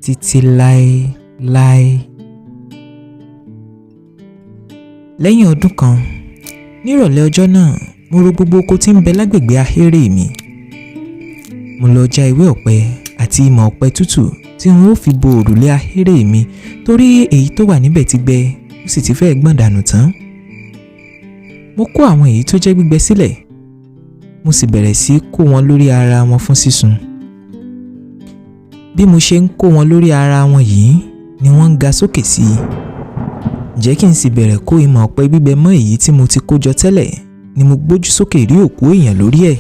Títí láéláé. Lẹ́yìn ọdún kan, nírọ̀lẹ́ ọjọ́ náà, mo ro gbogbo oko tí ń bẹ lágbègbè ahéré mi. Mo lọ já ewé ọ̀pẹ àti ìmọ̀ ọ̀pẹ tútù tí n ó fi bo òrùlé ahéré mi torí èyí tó wà níbẹ̀ ti gbẹ, ó sì ti fẹ́ gbọ̀n dànù tán. Mo kó àwọn èyí tó jẹ́ gbígbẹ sílẹ̀, mo sì bẹ̀rẹ̀ sí í kó wọn lórí ara wọn fún sísun. Bí mo ṣe ń kó wọn lórí ara wọn yìí ni wọ́n ń ga sókè sí i. Ǹjẹ́ kí n sì bẹ̀rẹ̀ kó ìmọ̀ ọ̀pẹ gbígbẹ mọ́ èyí tí mo ti kó jọ tẹ́lẹ̀ ni mo gbójú sókè rí òkú èèyàn lórí ẹ̀.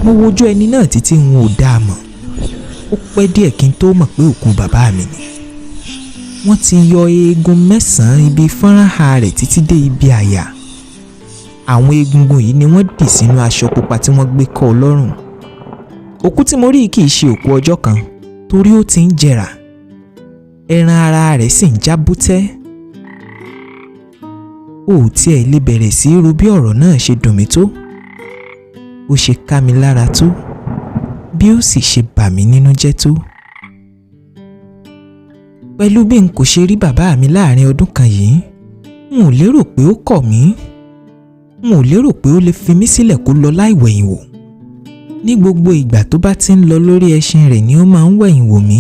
Mo wojú ẹni náà títí n ò dá a mọ̀. Ó pẹ́ díẹ̀ kí n tó mọ̀ pé òkú bàbá mi ni. Wọ́n ti yọ eegun mẹ́sàn-án ibi fọ́nrán rẹ̀ títí dé ibi àyà. Àwọn egungun yìí ni wọ́n dì sínú aṣọ pupa tí wọ́n gbé kọ́ ọ lọ́rùn. Òkú tí mo rí kì í ṣe òkú ọjọ́ kan torí ó ti ń jẹrà. Ẹran ara rẹ̀ sì ń já bútẹ́. Ó tiẹ̀ lè bẹ̀rẹ̀ sí í ro bí ọ̀rọ̀ náà ṣe dùn mí tó, ó ṣe ká mi lára tó, bí ó sì ṣe bà mí nínú jẹ́ tó. Pẹ̀lú bí n kò ṣe rí bàbá mi láàrin ọdún kan yìí, n ò lérò pé ó kọ̀ mí. N ò lérò pé ó lè fi mí sílẹ̀ kó lọ láì wẹ̀yìn wò. Ní gbogbo ìgbà tó bá ti ń lọ lórí ẹṣin rẹ̀ ni ó máa ń wẹ̀yìn wò mí,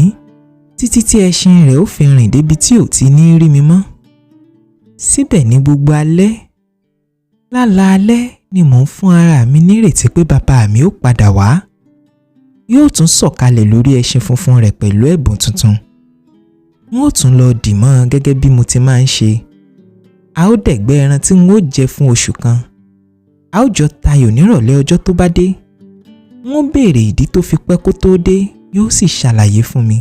títí tí ẹṣin rẹ̀ ó fi rìn débi tí ò ti ní rí mi mọ́. Síbẹ̀ ní gbogbo alẹ́, lálaalẹ́ ni mò ń fún ara mi nírètí pé bàbá mi ó padà wá. Yóò tún sọ̀kalẹ̀ lórí ẹṣin funfun rẹ̀ pẹ̀lú ẹ̀bùn tuntun. N ó tún lọ dì mọ́ ọn gẹ́gẹ́ bí mo ti máa ń ṣe. A ó dẹ̀gbẹ́ ẹran tí n ó jẹ fún oṣù kan. A ó jọ tayò nírọ̀lẹ́ ọjọ́ tó bá dé. N ó béèrè ìdí tó fi pẹ́ kó tó dé, yóò sì ṣàlàyé fún mi.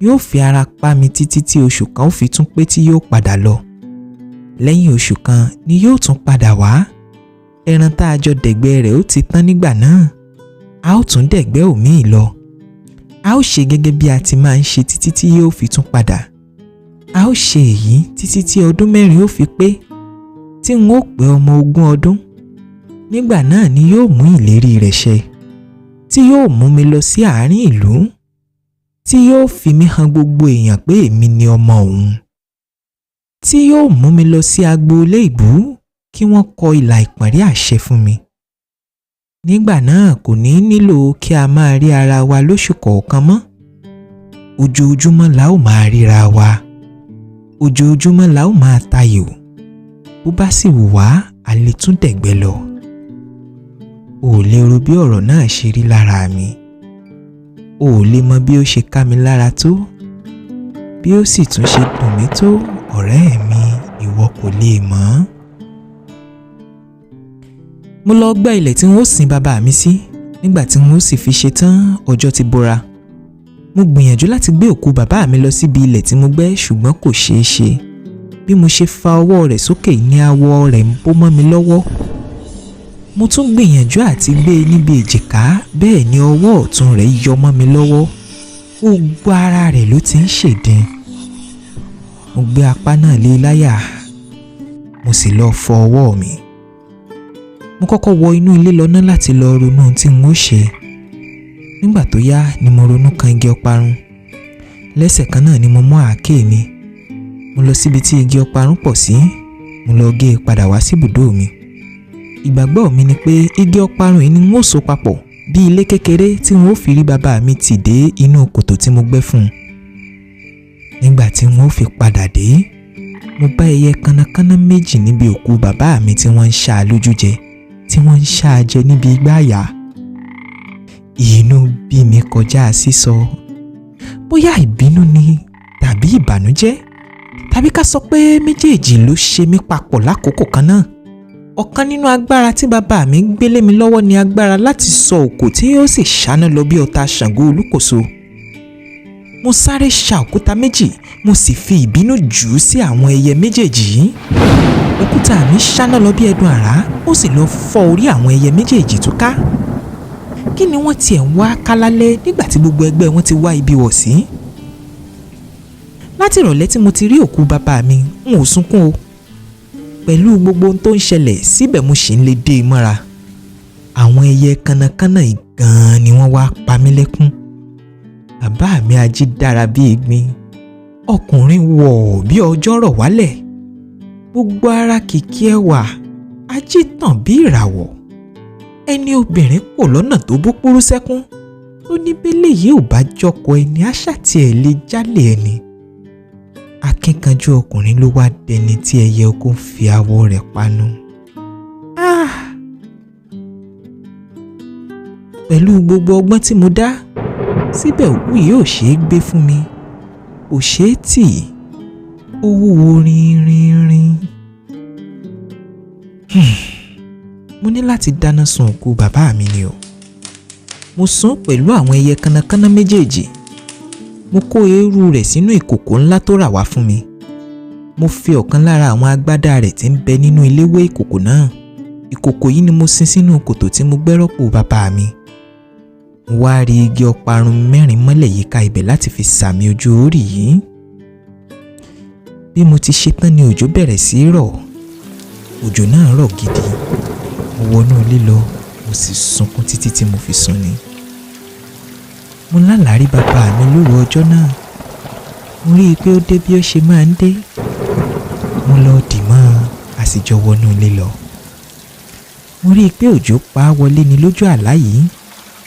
Yóò fi ara pa mi títí tí oṣù kan ó fi tún pé tí yóò padà lọ. Lẹ́yìn oṣù kan ni yóò tún padà wá. Ẹran tá a jọ dẹ̀gbẹ́ rẹ̀ ó ti tán nígbà náà. A ó tún dẹ̀gbẹ́ òmíì lọ. A ó ṣe gẹ́gẹ́ bí a ti máa ń ṣe títí tí yóò fi tún padà. A ó ṣe èyí títí tí ọdún 4 ó fi pé, tí n ó pé ọmọ 20 ọdún. Nígbà náà ni yóò mú ìlérí rẹ̀ ṣẹ, tí yóò mú mi lọ sí àárín ìlú, tí yóò fi mí hàn gbogbo èèyàn pé èmi ni ọmọ òun, tí yóò mú mi lọ sí agboolé ìbú kí wọ́n kọ ìlà ìpọ̀nrí àṣẹ fún mi. Nígbà náà kò ní nílò kí a máa rí ara wa lóṣù kọ̀ọ̀kan mọ́. Ojoojúmọ́ la ó máa ríra wa. Ojoojúmọ́ la ó máa tayò. Bó bá sì wù wá, a lè tún dẹ̀gbẹ́ lọ. O ò lè ro bí ọ̀rọ̀ náà ṣe rí lára mi. O ò lè mọ bí ó ṣe ká mi lára tó, bí ó sì tún ṣe dùn mí tó, ọ̀rẹ́ mi, ìwọ kò lè mọ̀. Mo lọ gbẹ́ ilẹ̀ tí n ó sin bàbá mi sí. Nígbà tí n ó sì fi ṣe tán, ọjọ́ ti bora. Mo gbìyànjú láti gbé òkú bàbá mi lọ síbi ilẹ̀ tí mo gbẹ́, ṣùgbọ́n kò ṣeé ṣe. Bí mo ṣe fa ọwọ́ rẹ̀ sókè ní awọ rẹ̀ ń bó mọ́ mi lọ́wọ́. Mo tún gbìyànjú àti gbé e níbi èjìká, bẹ́ẹ̀ ni ọwọ́ ọ̀tún rẹ̀ yọ mọ́ mi lọ́wọ́. Gbogbo ara rẹ̀ ló ti ń ṣèdín. Mo gbé apá náà lé láyà, mo sì lọ fọ ọwọ́ mi. Mo kọ́kọ́ wọ inú ilé lọ ná láti lọ ronú ohun tí n ó ṣe. Nígbà tó yá ni mo ronú kan igi ọparun. Lẹ́sẹ̀ kan náà ni mo mú àáké mi. Mo lọ síbi tí igi ọparun pọ̀ sí, mo lọ gé e padà wá síbùdó mi. Ìgbàgbọ́ mi ni pé igi ọparun yìí ni n ó so papọ̀ bí ilé kékeré tí n ó fi rí bàbá mi tì dé inú kòtò tí mo gbẹ́ fún un. Nígbà tí n ó fi padà dé, Mo bá ẹyẹ kanakana méjì níbi òkú bàbá mi tí wọ́n ń ṣá a lójú jẹ, tí wọ́n ń ṣá a jẹ níbi igbá àyà. Inú bí mi kọjá sísọ. Bóyá ìbínú ni tàbí ìbànújẹ́, tàbí ká sọ pé méjèèjì ló ṣe mí papọ̀ lákòókò kan náà. Ọ̀kan nínú agbára tí bàbá mi gbé lé mi lọ́wọ́ ni agbára láti sọ òkò tí yóò sì ṣáná lọ bí ọta Ṣàngó Olúkòso. Mo sáré ṣa òkúta méjì, mo sì fi ìbínú jù ú sí àwọn ẹyẹ méjèèjì yìí. Òkúta mi ṣáná lọ bí ẹdun àrá, ó sì lọ fọ́ orí àwọn ẹyẹ méjèèjì túká. Kí ni wọ́n tiẹ̀ ń wá kálálẹ́ nígbà tí gbogbo ẹgbẹ́ wọn ti wá ibi wọ̀ sí? Láti ìrọ̀lẹ́ tí mo ti rí òkú bàbá mi, n ò sunkún o. Pẹ̀lú gbogbo ohun tó ń ṣẹlẹ̀ síbẹ̀, mo sì ń lè dé e mọ́ra. Àwọn ẹyẹ kànnàkànnà yìí gan-an ni wọ́n wá pa mí lẹ́kún. Bàbá mi ají dára bí egbin, ọkùnrin wọ̀ bí ọjọ́ rọ̀ wálẹ̀, gbogbo ara kìkì ẹwà, ají tàn bí ìràwọ̀. Ẹni obìnrin kò lọ́nà tó bú kúrú sẹ́kún, tó ní bẹ́lẹ̀ yìí ò bá jọkọ ẹni, àṣà tiẹ̀ lè jálè ẹni. Akínkanjú ọkùnrin ló wá dẹni tí ẹyẹ oko ń fi awọ rẹ̀ panu. Ah! Pẹ̀lú gbogbo ọgbọ́n tí mo dá, síbẹ̀ òkú yìí ò ṣeé gbé fún mi, kò ṣeé tì, ó wúwo rinrinrin. Mo ní láti dáná sun òkú bàbá mi ni o. Mo sùn pẹ̀lú àwọn ẹyẹ kanakana méjèèjì. Mo kó eérú rẹ̀ sínú ìkòkò ńlá tó rà wá fún mi. Mo fi ọ̀kan lára àwọn agbádá rẹ̀ tí ń bẹ nínú ilé wé ìkòkò náà. Ìkòkò yìí ni mo sin sínú kòtò tí mo gbẹ́ rọ́pò bàbá mi. Mo wá rí igi ọparun mẹ́rin mọ́lẹ̀ yíká ibẹ̀ láti fi sàmì ojú orí yìí. Bí mo ti ṣe tán ni òjò bẹ̀rẹ̀ sí í rọ̀. Òjò náà rọ̀ gidi. Mo wọnú ilé lọ, mo sì sunkún títí tí mo fi sùn ni. Mo lálàá rí bàbá mi lóru ọjọ́ náà. Mo rí i pé ó dé bí ó ṣe máa ń dé. Mo lọ dì mọ́ ọn, a sì jọ wọnú ilé lọ. Mo rí i pé òjò pa á wọlé ni lójú àlá yìí,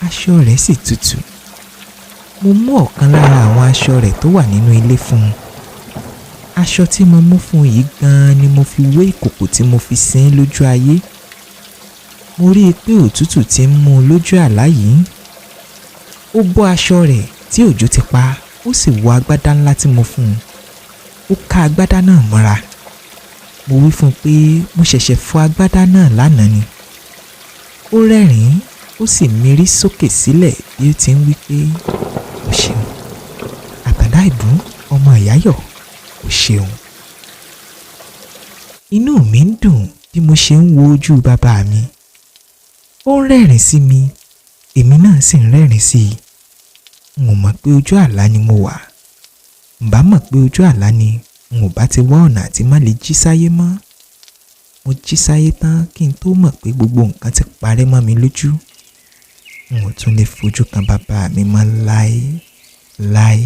aṣọ rẹ̀ sì tutù. Mo mú ọ̀kan lára àwọn aṣọ rẹ̀ tó wà nínú ilé fún un. Aṣọ tí mo mú fún un yìí gan-an ni mo fi wé ìkòkò tí mo fi sin ín lójú ayé. Mo rí i pé òtútù ti ń mú un lójú àlá yìí. Ó bọ́ aṣọ rẹ̀ tí òjò ti pa, ó sì wọ agbádá ńlá tí mo fún un. Ó ká agbádá náà mọ́ra. Mo wí fún un pé mo ṣẹ̀ṣẹ̀ fọ agbádá náà lánàá ni. Ó rẹ́rìn-ín, ó sì mirí sókè sílẹ̀ bí ó ti ń wí pé o ṣeun. Àtàndá ìbú, ọmọ ìyáyọ̀, o ṣeun. Inú mi ń dùn bí mo ṣe ń wo ojú bàbá mi. Ó ń rẹ́rìn sí mi, èmi náà sì ń rẹ́rìn sí i. N ò mọ̀ pé ojú àlá ni mo wà. N bá mọ̀ pé ojú àlá ni, n ò bá ti wá ọ̀nà àti má lè jí sáyé mọ́. Mo jí sáyé tán kí n tó mọ̀ pé gbogbo nǹkan ti parẹ́ mọ́ mi lójú. N ò tún lè fojú kan bàbá mi mọ́ láé láé.